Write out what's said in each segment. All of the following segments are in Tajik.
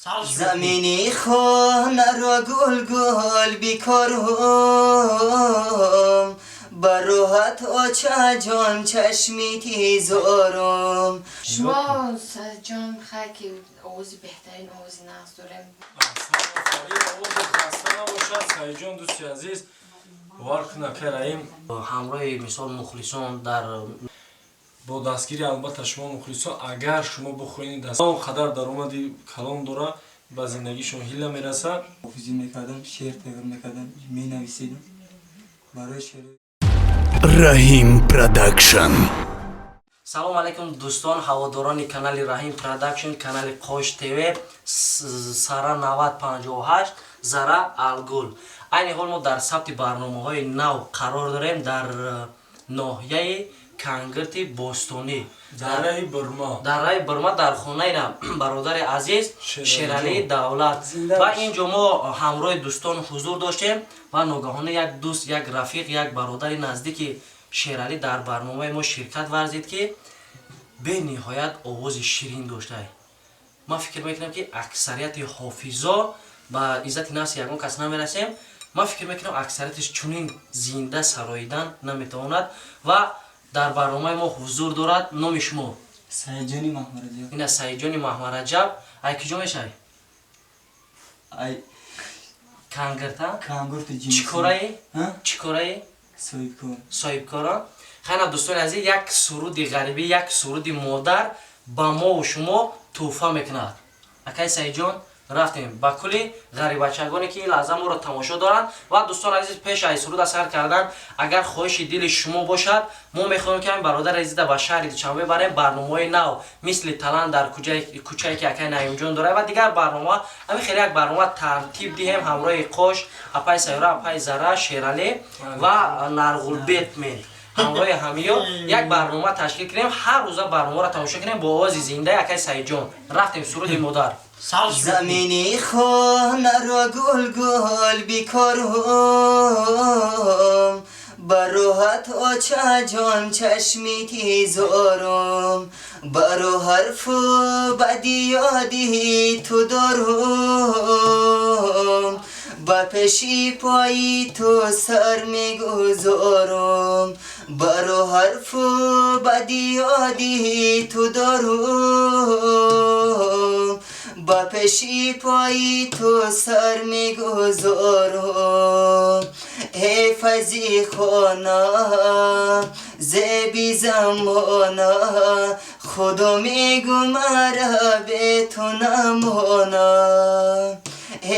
Замини хонаро гул-гул бикорум, ба рӯҳат, очаҷон, чашми тизорум. Шумо, Саидҷон, хай ки овози беҳтарин, овози нағз дорем. Овози хаста набошад, Саидҷон, дӯсти азиз, бовар кун, ака Раим. Ҳамроҳи, мисол, мухлисон дар Бо дастгири, албатта, шумо, мухлисон. Агар шумо бихоҳед, он қадар даромади калон дора, ба зиндагишон ҳилла мерасад. Ҳофизӣ мекардам, шеър тайёр мекардам, менависидам барои шеър. Раҳим Продакшн. Салом алейкум, дӯстон, ҳаводорони канали Раҳим Продакшн, канали Қош ТВ, сара 9058, Зара Алгул. Айни ҳол мо дар сабти барномаҳои нав қарор дорем дар ноҳияи Кангирти Бостонӣ. Дараи Бурма. Дараи Бурма, дар хонаи бародари азиз Шералии Давлат. Ва ин ҷо мо ҳамроҳи дӯстон ҳузур доштем ва ногаҳона як дӯст, як рафиқ, як бародари наздики Шералӣ дар барномаи мо ширкат варзид, ки бениҳоят овози ширин дошта. Ман фикр мекунам, ки аксарияти ҳофизо, ба иззати нафси ягон кас намерасем, ман фикр мекунам, аксариятиш чунин зинда сароидан наметавонад ва дар барномаи мо ҳузур дорад. Номи шумо? Саидҷони Маҳмараҷаб. Ина, Саидҷони Маҳмараҷаб. Ай киҷо мешавӣ? Ай Кангирта. Кангурти. Чӣ кораи? Чӣ кораи? Соҳибкор. Соҳибкора. Хайна, дӯстони азиз, як суруди ғарибӣ, як суруди модар ба мову шумо тӯҳфа мекунад акай Саидҷон. Рафтем ба кулли ғарибачагоне, ки ин лаҳза моро тамошо доранд. Ва, дӯстон азиз, пеш аз суруд сар кардан, агар хоҳиши дили шумо бошад, мо мехоҳем, ки ҳамин бародари азиза ба шаҳри Душанбе барем. Барномаҳои нав, мисли талант дар кӯчае, ки акай Наимҷон дорад, ва дигар барнома, ҳамин хеле як барнома тартиб диҳем ҳамроҳи Қош, апай Сайёра, апай Зара, Шералӣ ва Нарғулбетмен. Ҳамроҳи ҳамиё як барнома ташкил кунем, ҳар рӯза барномаро тамошо кунем бо овози зиндаи акай Саидҷон. Рафтем, суруди модар. Замини хонаро гул-гул бикорум, ба рӯҳат, очаҷон, чашми тизорум, баро ҳарфу бади ёди ту дорум, ба пеши пои ту сар мегузорум, баро ҳарфу бади ёди ту дорум, ба пеши пои ту сар мегузорум. Эй файзи хона, зеби замона, худо мегу, мара бе ту намона.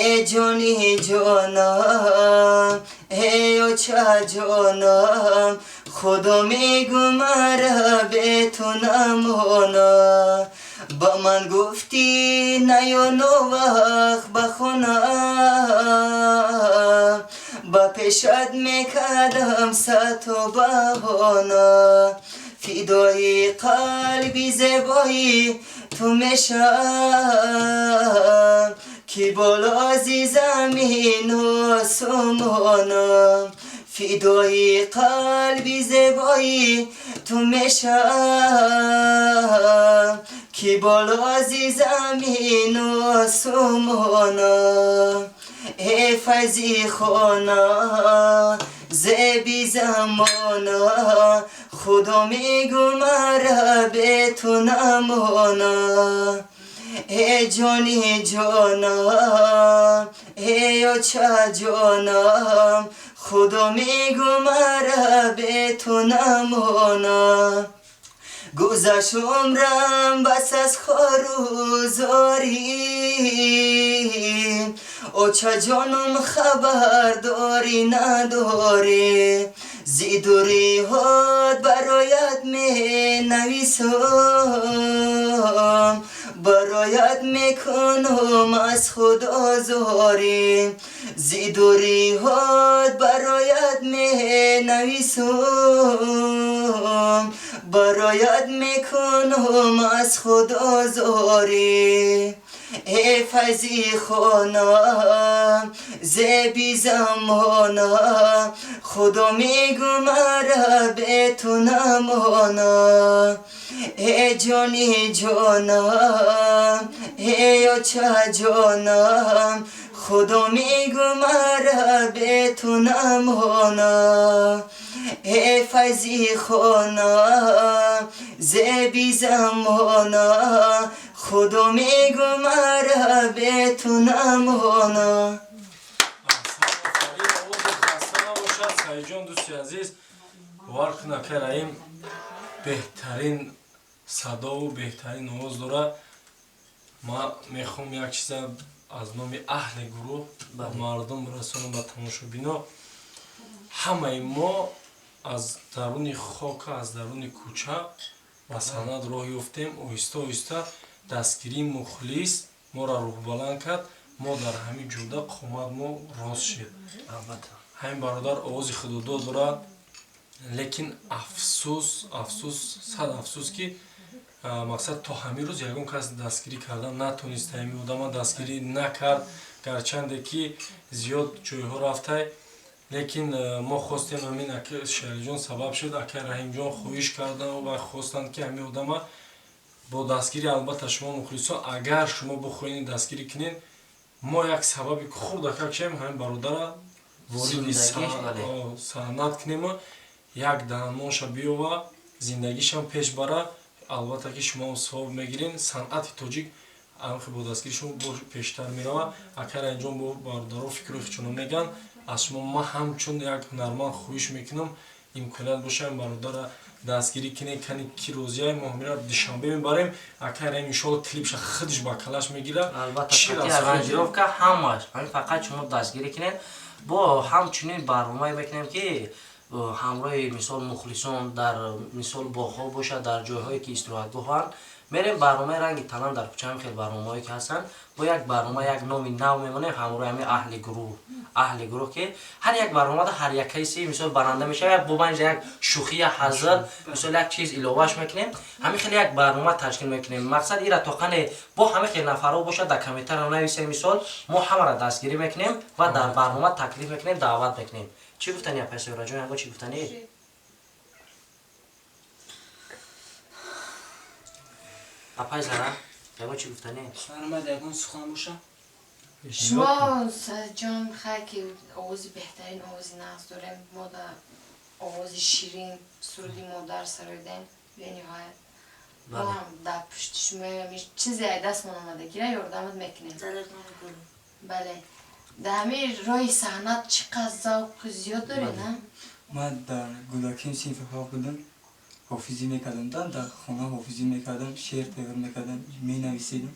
Эй ҷони ҷонам, эй очаҷонам, худо мегу, мара бе ту намона. Ба ман гуфтӣ, наё новақт ба хона, ба пешат мекардам сату баҳона. Фидои қалби зебои ту мешам, ки болози замину осмона. Фидои қалби зебои ту мешам, ки болози замину осмона. Эй файзи хона, зеби замона, худо мегу, мара бе ту намона. Эй ҷони ҷонам, эй очаҷонам, худо мегу, мара бе ту намона. Гузашт умрам бас аз хору зорӣ, очаҷонум, хабар дорӣ, надорӣ? Зи дуриҳот бароят менависам, бароят мекунам аз худо зорӣ. Зи дуриҳот бароят менависам, бароят мекунам аз худо зорӣ. Эй файзи хона, зеби замона, Худо мегу мара бе ту намона. Эй ҷони ҷонам, эй оча ҷонам, Худо мегу мара бе ту намона. Эй файзи хона, зеби замона, Худо мегу мара бе ту намона. Хаста набошад, Саидҷон, дӯсти азиз. Бовар кун, акай Раҳим беҳтарин садову беҳтарин овоз дорад. Ман мехоҳам як чиза аз номи аҳли гурӯҳ ба мардум расонам, ба тамошобино. Ҳамаи мо аз даруни хока, аз даруни кӯча ба санъат роҳ ёфтем. Оҳиста оҳиста дастгирии мухлис моро рӯҳбаланд кард. Мо дар ҳамин ҷода қомат мо рост шид. Ҳамин бародар овози худодод дорад, лекин афсӯс, афсӯс, сад афсӯс, ки мақсад то ҳамин рӯз ягон кас дастгирӣ кардан натониста, ҳамин одама дастгирӣ накард, гарчанде ки зиёд ҷойҳо рафтай. Лекин мо хостем, ҳамин Шералиҷон сабаб шуд, акай Раҳимҷон хоҳиш кардан ва хостанд, ки ҳамин одама бо дастгирӣ, албатта, шумо мухлисон, агар шумо бихоҳед, дастгирӣ кунед, мо як сабаби хурдакак шавем, ҳамин бародара вориди санъат кунему як даҳанмонша биёва, зиндагишам пеш бара. Албатта, ки шумо савоб мегирен. Санъати тоҷик амхи бо дастгири шумо бо пештар мерава. Акай Раҳимҷон бо бародаро фикру хичоно мегӯянд. Аз шумо ман ҳамчун як ҳунарманд хоҳиш мекунам, имконият боша, ин бародара дастгирӣ кунед. Кани ки розияй, мо ҳамира Душанбе мебарем. Акай Раҳим иншоалло клипша худаш ба калаш мегирад. Албатта, ҳамаш ҳамин, фақат шумо дастгирӣ кунед. Бо ҳамчунин барномае мекунем, ки ҳамроҳи, мисол, мухлисон дар, мисол, боғҳо бошад, дар ҷойҳое ки истироҳатгоҳанд, мерем. Барномаи ранги талант дар кӯча, ҳам хел барномаҳое ки ҳастанд, бо як барнома, як номи нав мемонем ҳамроҳи ҳамин аҳли гурӯҳ, ки ҳар як барномада ҳар як каси, мисол, баранда мешавад, бо банҷа як шӯхӣ, як ҳазл, мисол, як чиз иловаш мекунем. Ҳамин хел як барнома ташкил мекунем. Мақсад ира тоқане бо ҳамин хел нафарҳо бошад, дар комментария нависем, мисол, мо ҳамаро дастгирӣ мекунем ва дар барнома таклиф мекунем, даъват мекунем. Чӣ гуфтани, апай Соираҷон, ягон чӣ гуфтани? Апай Зара, ягон чӣ гуфтани? Шармад, ягон сухан боша? Шумо, ҷон, хай ки овози беҳтарин, овози нағз дорем. Мо да овози ширин суруди модар сароидем бениҳоят. Мо ҳам дар пушти шумо, чизе ай дастмон омадагира ёрдамат мекунем. Бале, дар ҳамин роҳи саҳнат чӣ қадр завқи зиёд доред, на? Ман дар гудаким синфи ҳафт будам, ҳофизӣ мекардам, дар хона ҳофизӣ мекардам, шеър тайёр мекардам, менависидам.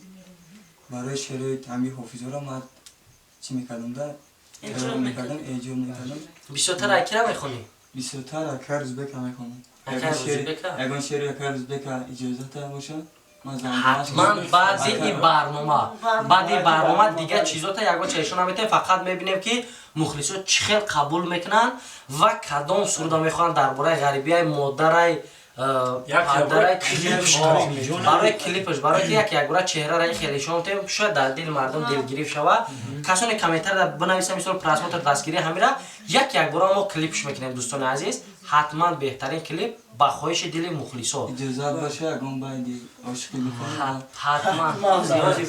Барои шеърҳои ҳамин ҳофизҳоро ман чӣ мекардам, да, тайёр мекардам, эҷод мекардам. Бисёртар акира мехонӣ? Бисёртар акай Рӯзбека мехонам. Ягон шеъри акай Рӯзбека иҷозата бошад. Ҳатман баъди ин барнома, баъди барнома дигар чизота ягон чизшо наметавем. Фақат мебинем, ки мухлисо чӣ хел қабул мекунанд ва кадом суруда мехоҳанд дар бораи ғарибияи модарай, барои клипаш, барои ки як якбора чеҳрара хеле нишон тем, шояд дар дили мардум дилгириф шава. Касоне комментария бинависам, мисол, просмотр, дастгирӣ ҳамира як якбора мо клипш мекунем. Дӯстони азиз, ҳатман беҳтарин клип ба хоҳиши дили мухлисо. Иҷозат боша, ягон байди ошиқӣ бихонам? Ҳатман,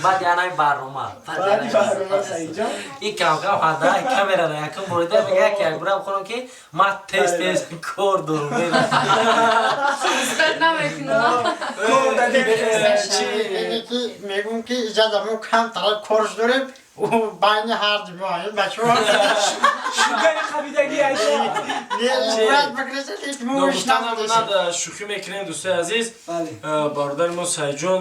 баъди анаи барнома. Ин камкам ҳада камерара якум борида мега, як якбора бихонам, ки ман тез тез кор дорам. Нисбат намекунам. Мегӯм, ки иҷоза, мо камтар корш дорем, байни ҳар ду мо бачаҳо. Шугани қабидагӣ айша. Ногуфта шӯхӣ мекунем, дӯстои азиз. Бародари мо Сайҷон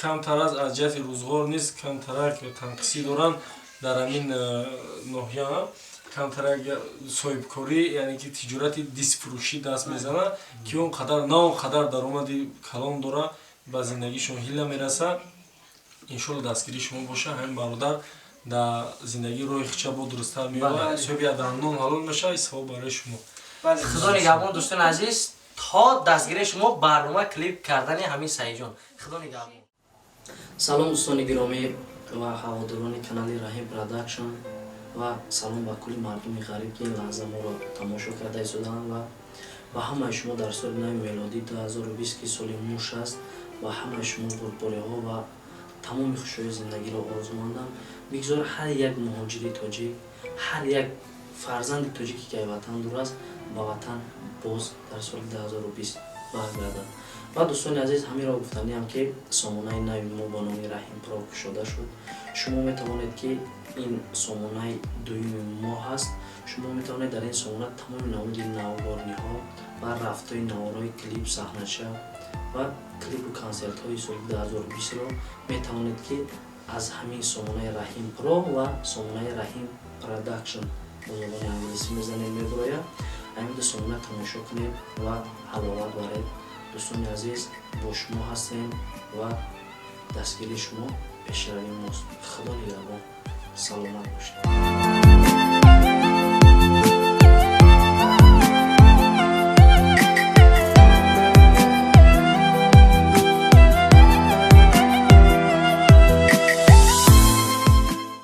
камтар аз ҷиҳати рӯзғор низ камтарак танқисӣ доранд. Дар ҳамин ноҳия камтарак соҳибкорӣ, яъне ки тиҷорати дискфурӯшӣ даст мезанад, ки он қадар на он қадар даромади калон дорад, ба зиндагишон ҳилла мерасад. Иншолло, дастгирии шумо боша, ҳамин бародар дар зиндагӣ роҳи хича бо дурусттар меёбад, соҳиби ядандон ҳалол мешавад, савоб барои шумо. Худо нигаҳбон, дӯстони азиз, то дастгирии шумо барнома клип кардани ҳамин Саидҷон. Худо нигаҳбон. Салом, дӯстони гиромӣ ва ҳаводорони канали Раҳим Продакшн, ва салом ба кулли мардуми ғариб, ки ин лаҳза моро тамошо карда истодаанд, ва ба ҳамаи шумо дар соли нави мелодӣ 2020, ки соли муш аст, ба ҳамаи шумо бурдбориҳо ва тамоми хушҳои зиндагиро орзумандам. Бигзор ҳар як муҳоҷири тоҷик, ҳар як фарзанди тоҷике, ки аз ватан дур аст, ба ватан боз дар соли 2020 баргардад. Ва, дӯстони азиз, ҳаминро гуфтаниам, ки сомонаи нави мо бо номи Раҳим Про кушода шуд. Шумо метавонед, ки ин сомонаи дуюми мо ҳаст, шумо метавонед дар ин сомона тамоми намуди навгорниҳо ва рафтҳои наворҳои клип, саҳнача ва клипу консертҳои соли 2020-ро метавонед, ки аз ҳамин сомонаи Раҳим Про ва сомонаи Раҳим Продакшн, бо забони англисӣ мезанед, мебурояд, ҳамин ду сомона тамошо кунед ва ҳаловат баред. Дӯстони азиз, бо шумо ҳастем ва дастгирии шумо пешравии мост. Худо нигаҳбон, саломат бошед.